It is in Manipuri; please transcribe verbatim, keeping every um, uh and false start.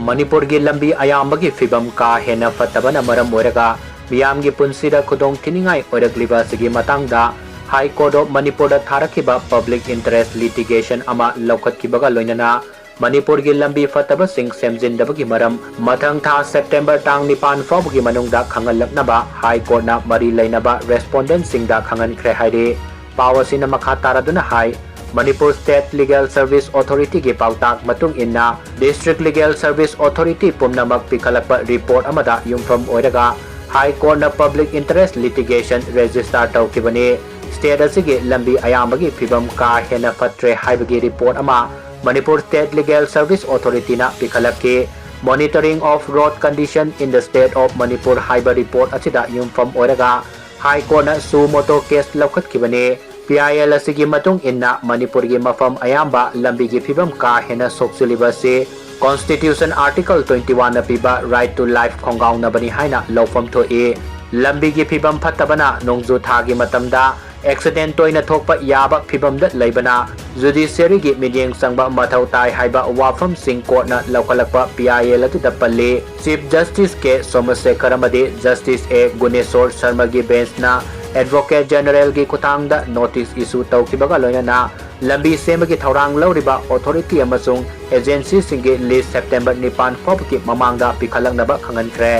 ꯃꯅꯤꯄꯨꯔꯒꯤ ꯂꯝꯕꯤ ꯑꯌꯥꯝꯕꯒꯤ ꯐꯤꯕꯝ ꯀꯥ ꯍꯦꯟꯅ ꯐꯠꯇꯕꯅ ꯃꯔꯝ ꯑꯣꯏꯔꯒ ꯃꯤꯌꯥꯝꯒꯤ ꯄꯨꯟꯁꯤꯗ ꯈꯨꯗꯣꯡ ꯊꯤꯅꯤꯡꯉꯥꯏ ꯑꯣꯏꯔꯛꯂꯤꯕ ꯑꯁꯤꯒꯤ ꯃꯇꯥꯡꯗ High Court of ꯃꯅꯤꯄꯨꯔꯗ ꯊꯥꯔꯛꯈꯤꯕ public interest litigation ꯑꯃ ꯂꯧꯈꯠꯈꯤꯕꯒ ꯂꯣꯏꯅꯅ ꯃꯅꯤꯄꯨꯔꯒꯤ ꯂꯝꯕꯤ ꯐꯠꯇꯕꯁꯤꯡ ꯁꯦꯝꯖꯤꯟꯗꯕꯒꯤ ꯃꯔꯝ ꯃꯊꯪ ꯊꯥ September ꯇꯥꯡ ꯅꯤꯄꯥꯟ ꯐꯥꯎꯕꯒꯤ ꯃꯅꯨꯡꯗ ꯈꯪꯍꯜꯂꯛꯅꯕ High Courtꯅ ꯃꯔꯤ ꯂꯩꯅꯕ respondentꯁꯤꯡꯗ ꯈꯪꯍꯟꯈ꯭ꯔꯦ ꯍꯥꯏꯔꯤ꯫ ꯄꯥꯎ ꯑꯁꯤꯅ ꯃꯈꯥ ꯇꯥꯔꯗꯨꯅ ꯍꯥꯏ, Manipur State Legal Service Authorityꯒꯤ ꯄꯥꯎꯇꯥꯛ ꯃꯇꯨꯡ ꯏꯟꯅ District Legal Service Authority ꯄꯨꯝꯅꯃꯛ ꯄꯤꯈꯠꯂꯛꯄ report ꯑꯃꯗ ꯌꯨꯝꯐꯝ ꯑꯣꯏꯔꯒ High Courtꯅ public interest litigation register ꯇꯧꯈꯤꯕꯅꯤ꯫ State ꯑꯁꯤꯒꯤ ꯂꯝꯕꯤ ꯑꯌꯥꯝꯕꯒꯤ ꯐꯤꯕꯝ ꯀꯥ ꯍꯦꯟꯅ ꯐꯠꯇ꯭ꯔꯦ ꯍꯥꯏꯕꯒꯤ report ꯑꯃ Manipur State Legal Service Authorityꯅ ꯄꯤꯈꯠꯂꯛꯈꯤ꯫ Monitoring of Road Condition in the State of Manipur ꯍꯥꯏꯕ report ꯑꯁꯤꯗ ꯌꯨꯝꯐꯝ ꯑꯣꯏꯔꯒ High Courtꯅ suo motu case ꯂꯧꯈꯠꯈꯤꯕꯅꯤ꯫ P I L ꯑꯁꯤꯒꯤ ꯃꯇꯨꯡ ꯏꯟꯅ ꯃꯅꯤꯄꯨꯔꯒꯤ ꯃꯐꯝ ꯑꯌꯥꯝꯕ ꯂꯝꯕꯤꯒꯤ ꯐꯤꯕꯝ ꯀꯥ ꯍꯦꯟꯅ ꯁꯣꯛꯆꯤꯜꯂꯤꯕ ꯑꯁꯤ Constitution Article twenty oneꯅ ꯄꯤꯕ Right to Life ꯈꯣꯡꯒꯥꯎꯅꯕꯅꯤ ꯍꯥꯏꯅ ꯂꯧꯐꯝ ꯊꯣꯛꯏ꯫ ꯂꯝꯕꯤꯒꯤ ꯐꯤꯕꯝ ꯐꯠꯇꯕꯅ ꯅꯣꯡꯖꯨ ꯊꯥꯒꯤ ꯃꯇꯝꯗ accident ꯇꯣꯏꯅ ꯊꯣꯛꯄ ꯌꯥꯕ ꯐꯤꯕꯝꯗ ꯂꯩꯕꯅ Judiciaryꯒꯤ ꯃꯤꯠꯌꯦꯡ ꯆꯪꯕ ꯃꯊꯧ ꯇꯥꯏ ꯍꯥꯏꯕ ꯋꯥꯐꯝꯁꯤꯡ Courtꯅ ꯂꯧꯈꯠꯂꯛꯄ P I L ꯑꯗꯨꯗ ꯄꯜꯂꯤ꯫ Chief Justice K ꯁꯣꯃꯁꯦꯈꯔ ꯑꯃꯗꯤ Justice A ꯒꯨꯅꯦꯁꯣꯔ ꯁꯔꯃꯒꯤ benchꯅ Advocate Generalꯒꯤ ꯈꯨꯠꯊꯥꯡꯗ notice issue ꯇꯧꯈꯤꯕꯒ ꯂꯣꯏꯅꯅ ꯂꯝꯕꯤ ꯁꯦꯝꯕꯒꯤ ꯊꯧꯔꯥꯡ ꯂꯧꯔꯤꯕ authority ꯑꯃꯁꯨꯡ agencyꯁꯤꯡꯒꯤ list September ꯅꯤꯄꯥꯟ ꯐꯥꯎꯕꯒꯤ ꯃꯃꯥꯡꯗ ꯄꯤꯈꯠꯂꯛꯅꯕ ꯈꯪꯍꯟꯈ꯭ꯔꯦ꯫